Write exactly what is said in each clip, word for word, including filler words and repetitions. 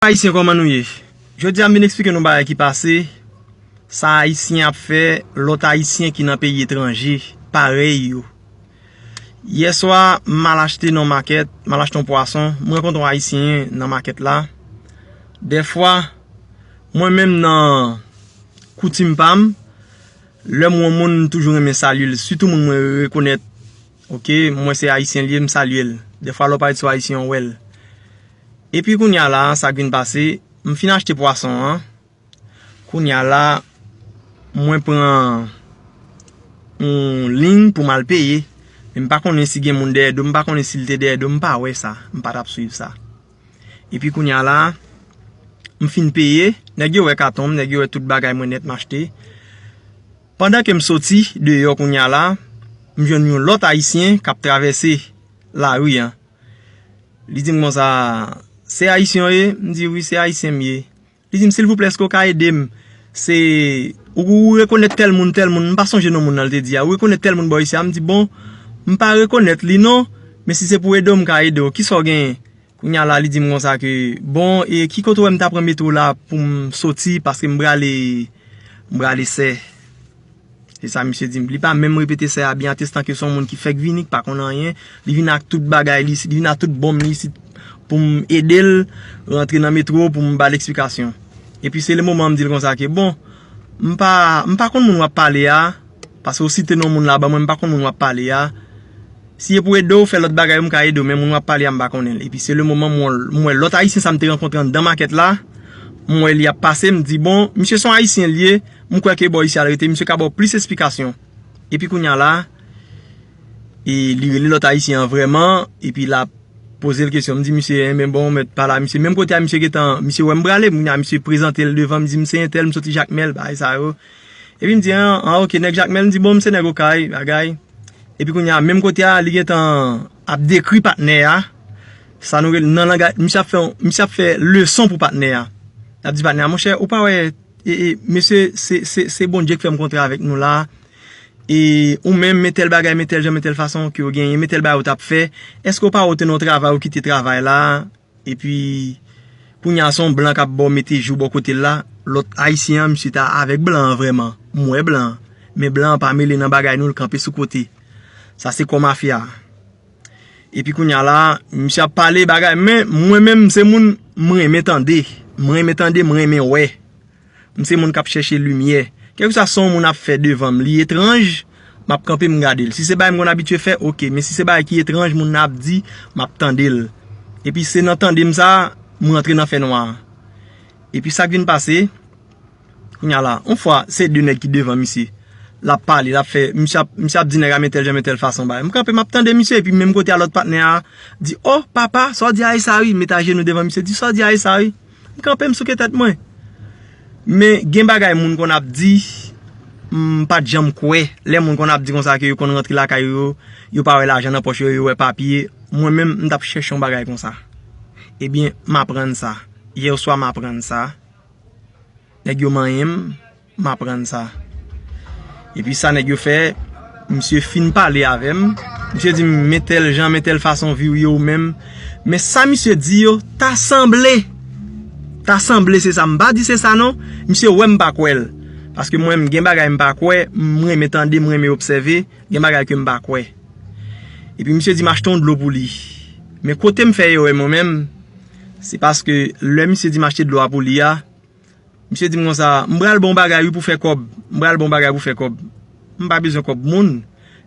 Ayisyen, kòman nou ye? Jodi a, m vin eksplike nou bagay ki pase, sa Ayisyen ap fè lòt Ayisyen ki nan peyi etranje, parèy yo. Yè swa, m al achte nan makèt, m al achte yon pwason, m rankontre yon Ayisyen nan makèt la. Dèfwa, mwen menm nan koutim pa m, lè m wè yon moun, m toujou renmen salye l, sitou moun mwen rekonèt. Oke, m wè se Ayisyen li ye, m salye l. Dèfwa, lè w parèt sou Ayisyen, w wè l. Epi kounye a la, sa k vin pase, m fin achte pwason an. Kounye a la, mwen pran yon liy pou m al peye. Men m pa konnen si gen moun dèyè do m, m pa konnen si l te dèyè do m, m pa wè sa. M pa t ap swiv sa. Epi kounye a la, m fin peye, nèg yo wè katon m, nèg yo wè tout bagay mwen nèt m achte. Pandan ke m soti deyò kounye a la, m jwenn yon lòt Ayisyen k ap travèse lari an. Li di m konsa, "Se Ayisyen w ye?" M di, "Wi, se Ayisyen m ye." Li di m, "Silvouplè, èske w ka ede m? Se, ou, ou rekonèt tèl moun, tèl moun?" M pa sonje non moun nan l te di a. "Ou rekonèt tèl moun bò isi a?" M di, "Bon, m pa rekonèt li non, men si se pou ede w, m ka ede w. Kisa w genyen?" Kounye a la, li di m konsa ke, "Bon, e ki kote w wè m ta pran metwo la pou m soti, paske m prale, m prale Sè." Se sa misye di m. Li pa menm repete Sè a byen, atestan ke se yon moun ki fèk vini, ki pa konn anyen. Li vin ak tout bagay li isit, li vin ak tout bonm li isit pou m ede l rantre nan metwo, pou m ba l eksplikasyon. Epi se le moman m di l konsa ke, "Bon, m pa, m pa konn moun w ap pale a, paske w site non moun la ban mwen, m pa konn moun w ap pale a. Si e pou ede w fè lòt bagay yo, m ka ede w, men moun w ap pale a, m pa konnen l." Epi se le moman m wè, m wè lòt Ayisyen sa m te rankontre anndan makèt la, m wè li ap pase, m di, "Bon, misye se yon Ayisyen l ye, m kwè ke bò isi a l rete, misye ka ba w plis esplikasyon." Epi kounye a la, e li rele lòt Ayisyen an vrèman, epi l ap poze l kesyon. M di misye, "Enben bon, mèt pale a misye." Menm kote a, misye gentan, misye wè m prale, kounye a misye prezante l devan, m di, "M se entèl, m soti Jakmèl," bagay sa yo. Epi m di, "An, an, oke, nèg Jakmèl," m di, "Bon, m se nèg Okay, bagay." Epi kounye a, menm kote a, li gentan ap dekri patnè a. Sa nou rele, nan langaj, misye ap fè, misye ap fè leson pou patnè a. L ap di patnè a, "Monchè, ou pa wè, e, e, mesye, se, se, se Bondye k fè m kontre avèk nou la. E ou menm, men tèl bagay, men tèl jan, men tèl fason ke w genyen, men tèl bagay ou t ap fè. Èske w pa wè w te nan yon travay, ou kite travay la?" Epi, kounye a, se yon blan k ap bò mete jou bò kote l la. Lòt Ayisyen an, misye ta avèk blan an vrèman. M wè blan an. Men blan an pa mele nan bagay nou, l kanpe sou kote. Sa se kò mafya. Epi kounye a la, misye ap pale bagay, men mwen menm, se moun, m renmen tande. M renmen tande, m renmen wè. M se moun k ap chèche limyè. Kèlkeswa sa yon moun ap fè devan m, li etranj, m ap kanpe m gade l. Si se bagay m konn abitye fè, oke. Men si se bagay ki etranj moun nan ap di, m ap tande l. Epi se nan tande m sa, m rantre nan fènwa a. Epi sa k vin pase, kounye a la, yon fwa, se de nèg ki devan misye. L ap pale, l ap fè, misye ap, misye ap di nèg a men tèl jan, men tèl fason, bagay. M kanpe, m ap tande misye, epi menm kote a lòt patnè a di, "O, papa, sa w di a e sa wi?" Met ajenou devan misye, di, "Sa w di a e sa wi?" M kanpe, m souke tèt mwen. Men gen bagay moun konn ap di, m pa t janm kwè. Lè moun konn ap di konsa ke yo konn rantre lakay yo, yo pa wè lajan nan pòch yo, yo wè papye. Mwen menm, m t ap chèche yon bagay konsa. Ebyen, m aprann sa. Yè swa, m aprann sa. Nèg yo manyen m, m aprann sa. Epi sa nèg yo fè, misye fin pale avè m. Misye di m, "Men tèl jan, men tèl fason vi w ye ou menm." Men sa misye di yo, ta sanble. Ta sanble se sa. M pa di se sa non. Misye wè m pa kwè l. Paske mwen, m gen bagay m pa kwè, m renmen tande, m renmen obsève, gen bagay ke m pa kwè. Epi misye di m achte yon dlo pou li. Men kote m fè erè mwen menm, se paske lè misye di m achte dlo a pou li a, misye di m konsa, "M pral ba w bagay wi pou fè kòb. M pral ba w bagay pou fè kòb." M pa bezwen kòb moun.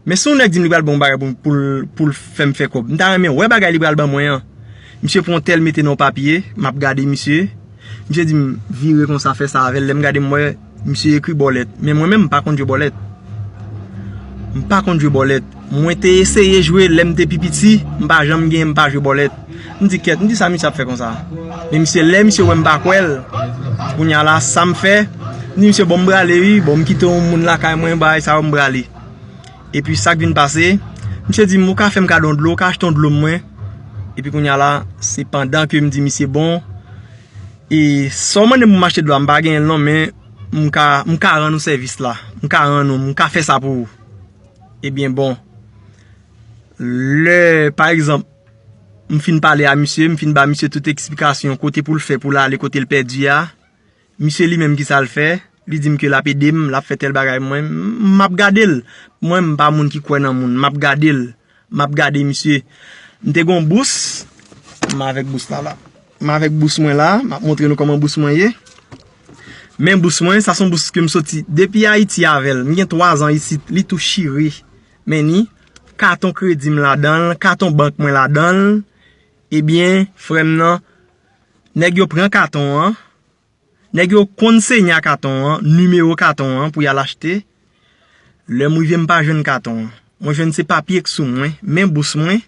Men si yon nèg di m li pral ba m bagay pou, pou, l- pou l fè m fè kòb, m ta renmen wè bagay li pral ban mwen an. Misye pran yon tèl mete nan yon papye, m ap gade misye. Misye di m vire konsa, fè sa avè l. Lè m gade, m wè misye ekri bòlèt. Men mwen menm, m pa konn jwe bòlèt. M pa konn jwe bòlèt. Mwen te eseye jwe lè m te pi piti, m pa janm gen, m pa jwe bòlèt. M di kèt, m di sa misye ap fè konsa. Men misye, lè misye wè m pa kwè l, kounye a la, sa m fè, m di misye, "Bon, m prale wi, bon, m kite yon moun lakay mwen, bagay sa yo, m prale." Epi sa k vin pase, misye di m, "Ou ka fè m kado yon dlo, ou ka achte yon dlo mwen." Epi kounye a la, se pandan ke m di misye, "Bon, e sa w mande m pou m achte dlo a, m pa genyen l non, men m ka, m ka rann ou sèvis la, m ka rann ou, m ka fè sa pou ou." Ebyen, bon, lè, pa egzanp, M fin pale a misye, m fin ba misye tout eksplikasyon kote pou l fè pou l ale kote l pèdi a. Misye li menm ki sa l fè, li di m ke l ap ede m, l ap fè tèl bagay mwen, m ap gade l. Mwen m pa moun ki kwè nan moun, m ap gade l, m ap gade misye. M te gon bous, m avèk bous la la. M avèk bous mwen la, m ap montre nou kòman bous mwen ye. Men bous mwen, sa se yon bous ke m soti depi Ayiti avè l. M gen twa zan isit, li tou chire. Men ni katon kredi m ladan l, katon bank mwen ladan l. Ebyen, frè m nan, nèg yo pran katon an, nèg yo konn senya katon an, nimewo katon an pou y al achte. Lè m rive, m pa jwenn katon an. Mwen jwenn se papye k sou mwen, men bous mwen,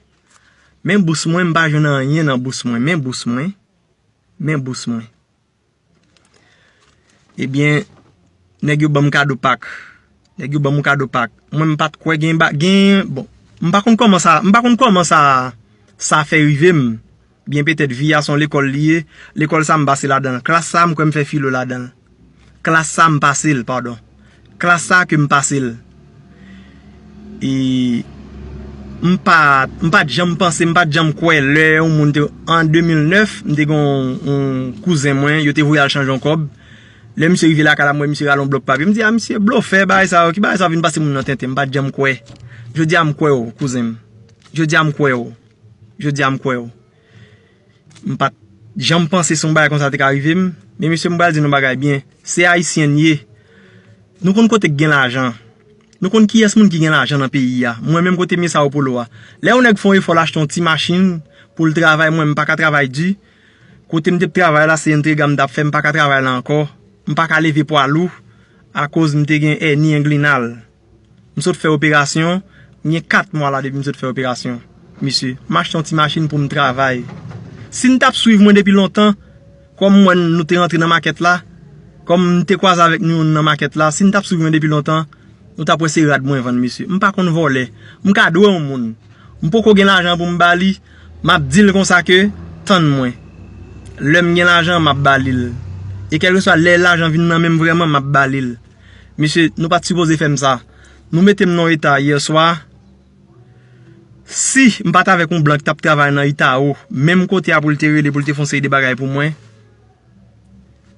men bous mwen, m pa jwenn anyen nan bous mwen, men bous mwen, men bous mwen. Ebyen, nèg yo ban m kado Pak. Nèg yo ban m yon kado Pak. Mwen, m pa t kwè gen, ba- gen, bon, m pa konn kòman sa, m pa konn kòman sa, sa fè rive m. Byen petèt vi a se yon lekòl li ye. Lekòl sa m pase ladan l. Klas sa m kwè m fè filo ladan l. Klas sa m pase l, padon. Klas sa ke m pase l. E m pa, m pa t janm panse, m pa t janm kwè lè yon moun te, an de mil nèf, m te gen yon, yon kouzen mwen, yo te voye al chanje yon kòb. Lè misye rive lakay la, m wè misye rale yon blòk papye. M di, "A, misye blofè, bagay sa yo, ki bagay sa yo vin pase moun nan tenten?" M pa t janm kwè. Jodi a, m kwè w, kouzen m. Jodi a, m kwè w. Jodi a, m kwè w. M pa t janm panse se yon bagay konsa te ka rive m. Men mesye, m pral di nou bagay byen. Se Ayisyen n ye. Nou konn kote k gen lajan. Nou konn kiyès moun ki gen lajan nan peyi a. Mwen menm kote m ye Sao Paulo a. Lè yon nèg fè yon efò l achte yon ti machin pou l travay, mwen m pa ka travay di. Kote m te travay la, se entrega m t ap fè, m pa ka travay la ankò. M pa ka leve pwa lou akoz m te gen èni englinal. M sot fè operasyon, m gen kat mwa la depi m sot fè operasyon. Mesye, m achte yon ti machin pou m travay. Si n t ap swiv mwen depi lontan, kòm m wè nou te rantre nan makèt la, kòm m te kwaze avèk nou youn nan makèt la, si n t ap swiv mwen depi lontan, nou t ap wè se rad mwen vann, mesye. M pa konn vòlè. M ka dwe yon moun. M poko gen lajan pou m ba li, m ap di l konsa ke, "Tann mwen. Lè m gen lajan, m ap ba li l." E kèlkeswa lè lajan vin nan men m vrèman, m ap ba li l. Mesye, nou pa t sipoze fè m sa. Nou mete m nan yon eta yè swa. Si m pa t avèk yon blan ki t ap travay nan Itao, menm kote a pou l te rele, pou l te fè yon seri de bagay pou mwen,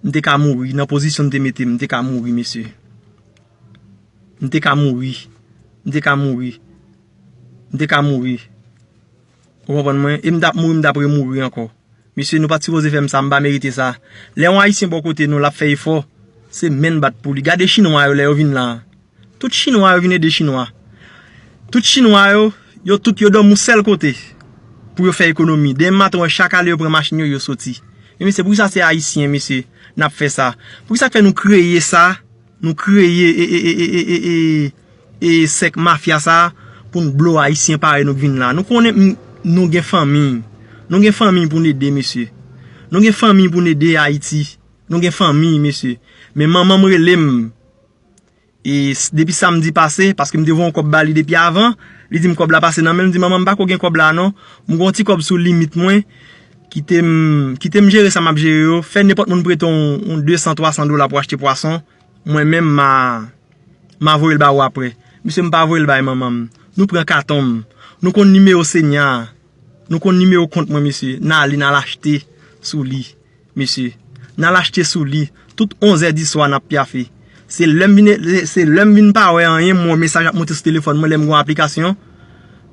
m te ka mouri. Nan pozisyon m te mete m, m te ka mouri, mesye. M te ka mouri. M te ka mouri. M te ka mouri. Ou konprann mwen? E m t ap mouri, m t ap remouri ankò. Mesye, nou pa t sipoze fè m sa, m pa merite sa. Lè yon Ayisyen bò kote nou, l ap fè efò, se men n bat pou li. Gade Chinwa yo lè yo vin la. Tout Chinwa yo vin ede Chinwa. Tout Chinwa yo, yo tout yo dòmi yon sèl kote pou yo fè ekonomi. Demen maten, w wè chak ale yo pran machin yo, yo soti. Men mesye, poukisa se Ayisyen, mesye, n ap fè sa? Poukisa k fè nou kreye sa? Nou kreye e, e, e, e, e, e, e sèk mafya sa a pou n blo Ayisyen parèy nou k vin la. Nou konnen m- nou gen fanmi. Nou gen fanmi pou n ede, mesye. Nou gen fanmi pou n ede Ayiti. Nou gen fanmi, mesye. Men manman m rele m. E s- depi samdi pase, paske m te voye yon kòb ba li depi avan, li di m kòb la pase nan men l, m di, "Manman, m pa ko gen kòb la non. M gen yon ti kòb sou limit mwen. Kite m, kite m jere sa m ap jere yo. Fè nenpòt moun prete yon, yon de san, twa san dola pou achte pwason. Mwen menm, m a, m a voye l ba ou apre." Mesye, m pa voye l bay manman m. Nou pran katon m. Nou konn nimewo Senya a. Nou konn nimewo kont mwen, mesye. N ale, n al achte sou li. Mesye, n al achte sou li. Tout onzè di swa, n ap pyafe. Se lè m vin, se lè m vin pa wè anyen, m wè mesaj ap monte sou telefòn mwen, lè m gen yon aplikasyon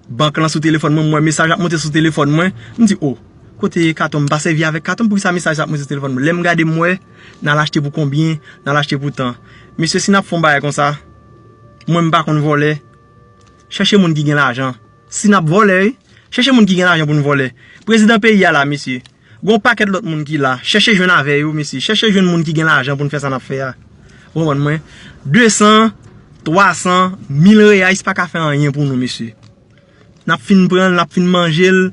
bank lan sou telefòn mwen, m wè mesaj ap monte sou telefòn mwen. M di, "O, kote katon m? M pa sèvi avèk katon m, poukisa mesaj sa ap monte sou telefòn mwen?" Lè m gade, m wè, n al achte pou konbyen, n al achte pou tan. Mesye, si n ap fè yon bagay konsa, mwen, m pa konn vòlè. Chèche moun ki gen lajan. Si n ap vòlè, wi, chèche moun ki gen lajan pou n vòlè. Prezidan peyi a la, mesye. Gon pakèt lòt moun ki la. Chèche jwenn avè yo, mesye. Chèche jwenn moun ki gen lajan pou n fè sa n ap fè a. Ou konprann mwen? De san, twa san, mil reyay, se pa ka fè anyen pou nou, mesye. N ap fin pran l, n ap fin manje l,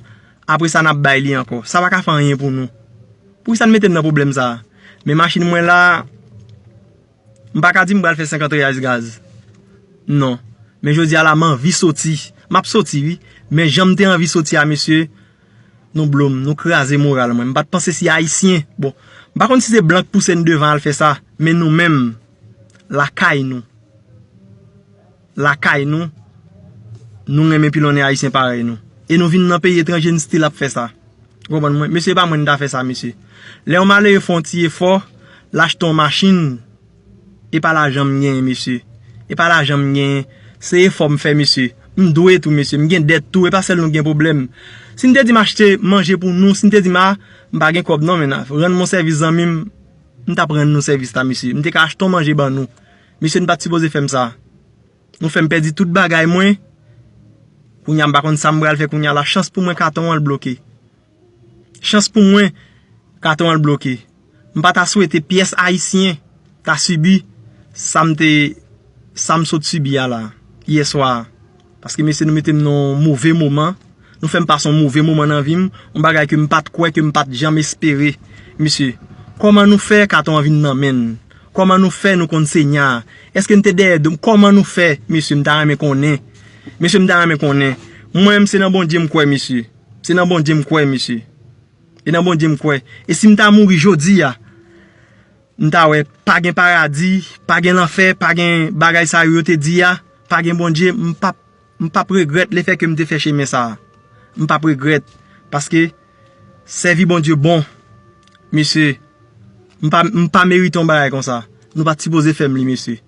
apre sa n ap bay li ankò. Sa pa ka fè anyen pou nou. Poukisa n mete n nan pwoblèm sa a? Men machin mwen la, m pa ka di m pral fè senkant reyay gaz. Non. Men jodi a la, m anvi soti. M ap soti, wi. Men jan m te anvi soti a, mesye, nou blo m, nou kraze moral mwen. M pa t panse si Ayisyen. Bon, m pa konn si se blan k pouse n devan al fè sa, men nou menm, lakay nou. Lakay nou, nou renmen pilonnen Ayisyen parèy nou. E nou vin nan peyi etranje, n still ap fè sa. Ou konprann mwen? Mesye, e pa mwen ki ta fè sa, mesye. Lè yon malere fè yon ti efò, l achte yon machin, e pa lajan m genyen, mesye. E pa lajan m genyen. Se efò m fè, mesye. M dwe tou, mesye. M gen dèt tou. E pa sèl nou gen pwoblèm. Si n te di m achte manje pou nou, si n te di m, a, m pa gen kòb non, men rann m yon sèvis, zanmi m, m t ap rann nou sèvis la, mesye. M te ka achte yon manje ban nou. Mesye, n pa t sipoze fè m sa. Nou fè m pèdi tout bagay mwen. Kounye a, m pa konn sa m pral fè kounye a la. Chans pou mwen, katon an l bloke. Chans pou mwen, katon an l bloke. M pa ta swete pyès Ayisyen ta sibi sa m te, sa m sot sibi a la, yè swa a. Paske, mesye, nou mete m nan yon move moman. Nou fè m pase yon move moman nan vi m. Yon bagay ke m pa t kwè, ke m pa t janm espere. Mesye, kòman nou fè katon an vin nan men n? Kòman nou fè nou konn Senyè a? Èske n te dèyè do m? Kòman nou fè? Mesye, m ta renmen konnen. Mesye, m ta renmen konnen. Mwen menm, se nan Bondye m kwè, mesye. Se nan Bondye m kwè, mesye. E nan Bondye m kwè. E si m ta mouri jodi a, m ta wè pa gen paradi, pa gen lanfè, pa gen bagay sa yo yo te di a, pa gen Bondye, m p ap, m p ap regrèt lefètke m te fè chemen sa a. M p ap regrèt. Paske sèvi Bondye bon, mesye, m pa, m pa merite yon bagay konsa. Nou pa t sipoze fè m li, mesye.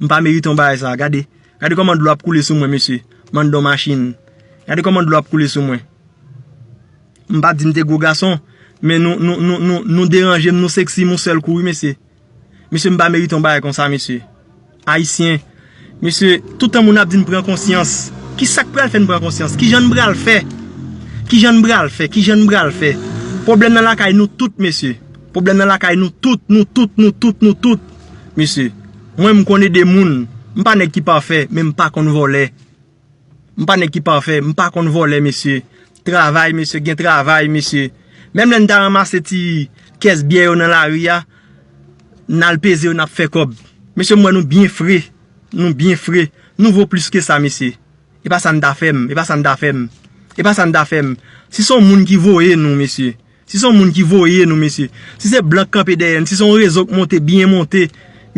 M pa merite yon bagay sa. Gade. Gade kòman dlo ap koule sou mwen, mesye. M anndan machin. Gade kòman dlo ap koule sou mwen. M pa di m te gwo gason, men nou, nou, nou, nou, nou deranje m, nou seksi m yon sèl kou, wi, mesye. Mesye, m pa merite yon bagay konsa, mesye. Ayisyen, mesye, toutan moun ap di n pran konsyans. Ki sa k pral fè n pran konsyans? Kijan n pral fè? Kijan n pral fè? Kijan n pral fè? Pwoblèm nan lakay nou tout, mesye. Pwoblèm nan lakay nou tout, nou tout, nou tout, nou tout, mesye. Mwen, m konn ede moun. M pa nèg ki pafè, men m pa konn vòlè. M pa nèg ki pafè, m pa konn vòlè, mesye. Travay, mesye, gen travay, mesye. Menm lè n ta ranmase ti kès byè yo nan lari a, n al peze yo, n ap fè kòb. Mesye, m wè nou byen fre. Nou byen fre. Nou vo plis ke sa, mesye. E pa sa n ta fè m, e pa sa n ta fè m. E pa sa n ta fè m. Si se yon moun ki voye nou, mesye. Si se yon moun ki voye nou, mesye. Si se blan k kanpe dèyè n, si se yon rezo k monte, byen monte,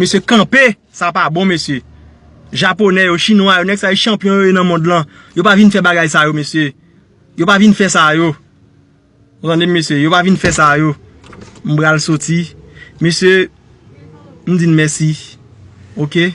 mesye, kanpe, sa pa bon, mesye. Japonè yo, chinwa yo, nèg sa yo chanpyon yo ye nan mond lan. Yo pa vin fè bagay sa yo, mesye. Yo pa vin fè sa yo. Ou tande m, mesye? Yo pa vin fè sa yo. M pral soti. Mesye, m di n mèsi. Oke?